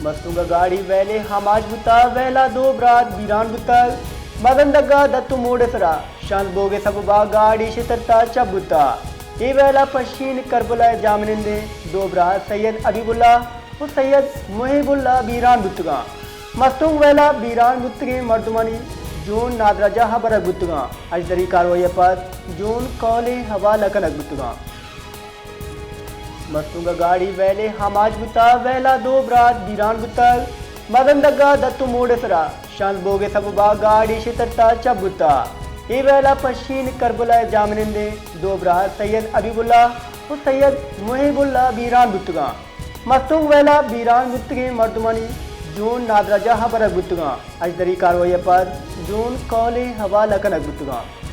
مستونگ ء گاڑی ویل ء آماچ بوتگ، ویل ء دو برات بیران بوتگ۔ مزن دگ ء دت ء موڑ ء سرا شنز بوگ ء سبب ء گاڑی شترت ء چپ بوتگ۔ اے ویل ء پشین کربلا ء جاہمنندیں دو برات سید حبیب اللہ ء سید محب اللہ بیران بوتگ انت۔ مستونگ ویل ء بیران بوتگیں مردمانی جون نادراہ جاہ ء برگ بوتگ انت۔ اژدری کاروائی ء پد جون کہول ء حوالہ کنگ بوتگ انت۔ مستونگ ء گاڑی ویل ء آماچ بوتگ، ویل ء دو برات بیران بوتگ۔ مزن دگ ء دت ء موڑ ء سرا شنز بوگ ء سبب ء گاڑی شترت ء چپ بوتگ۔ اے ویل ء پشین کربلا ء جاہمنندیں دو برات سید حبیب اللہ ء سید محب اللہ بیران بوتگ انت۔ مستونگ ویل ء بیران بوتگیں مردمانی جون نادراہ جاہ ء برگ بوتگ انت۔ اژدری کاروائی ء پد جون کہول ء حوالہ کنگ بوتگ انت۔